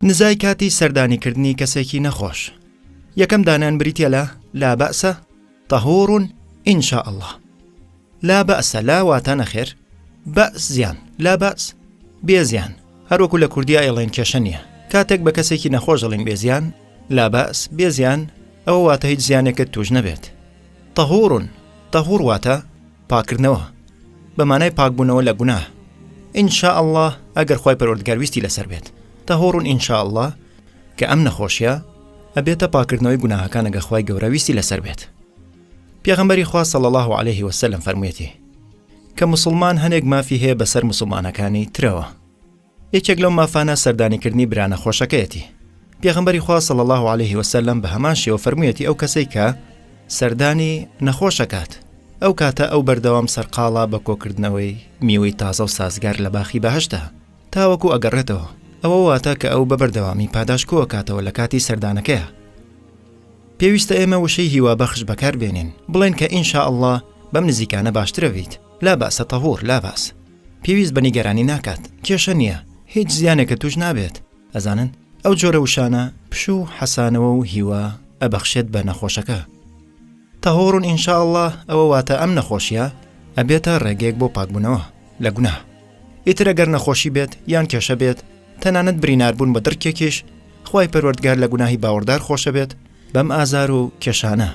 نزای کاتی سەردانی کردنی کەسێکی نەخۆش یەکەم دانان بریتە لە لا بەئسە طهور ان شاء اللە لا بەئسە لا واتە نەخێر بەئس زیان لا بەئس بێ زیان هەروەکو لە کوردیا ئەیڵێن کێشە نییە کاتێک بە کەسێکی نەخۆش دەڵێن بێ زیان لا بەئس بێ زیان ئەوە واتە هیچ زیانێکت توش نەبێت طهور طهور واتە پاکردنەوە بە مانای پاکبوونەوە لە گوناه ان شاء اللە ئەگەر خوای پەروەردگار ویستی لەسەر بێت طهور ان شاء اللە کە ئەم نەخۆشیە ئەبێتە پاکردنەوەی گوناهەکان ئەگەر خوای گەورە ویستی لەسەر بێت پێغەمبەری خوا صلی الله علیه وسلم فەرموویەتی کە مسلمان هەنێک مافی هەیە بەسەر مسلمانەکانی ترەوە یەکێک لەو مافانە سەردانیکردنی برا نەخۆشەکەیەتی. پێغەمبەری خوا صلی اللە علیه وسلم بە هەمان شێوە فەرموویەتی ئەو کەسەی کە سەردانی نەخۆش ئەکات ئەو کاتە ئەو بەردەوام سەرقاڵە بە کۆکردنەوەی میوەی تازە و سازگار لە باخی بەهەشتا تاوەکو ئەگەڕێتەوە ئەوە واتە کە ئەو بە بەردەوامی پاداشت کۆئەکاتەوە لە کاتی سەردانەکەیا. پێویستە ئێمە وشەی هیوابەخش بەکار بێنین بڵێن کە ان شاء اللە بەم نزیکانە باشترەبیت لا بأس طهور لا بأس پێویست بە نیگەرانی ناکات، کێشە نییە، هیچ زیانێکت توش نابێت، ئەزانن ئەو جۆرە وشانە پشوو و حەسانەوە و هیوا ئەبەخشێت بە نەخۆشەکە. طهور ان شاء اللە ئەوە واتە ئەم نەخۆشیە ئەبێتە ڕێگەیەک بۆ پاکبوونەوە لە گوناه. ئیتر ئەگەر نەخۆشی بێت یان کێشە بێت تەنانەت بریناربوون بە دڕکێکیش خوای پەروەردگار لە گوناهی باوەڕدار خۆشەبێت بەم ئازار و کێشانە.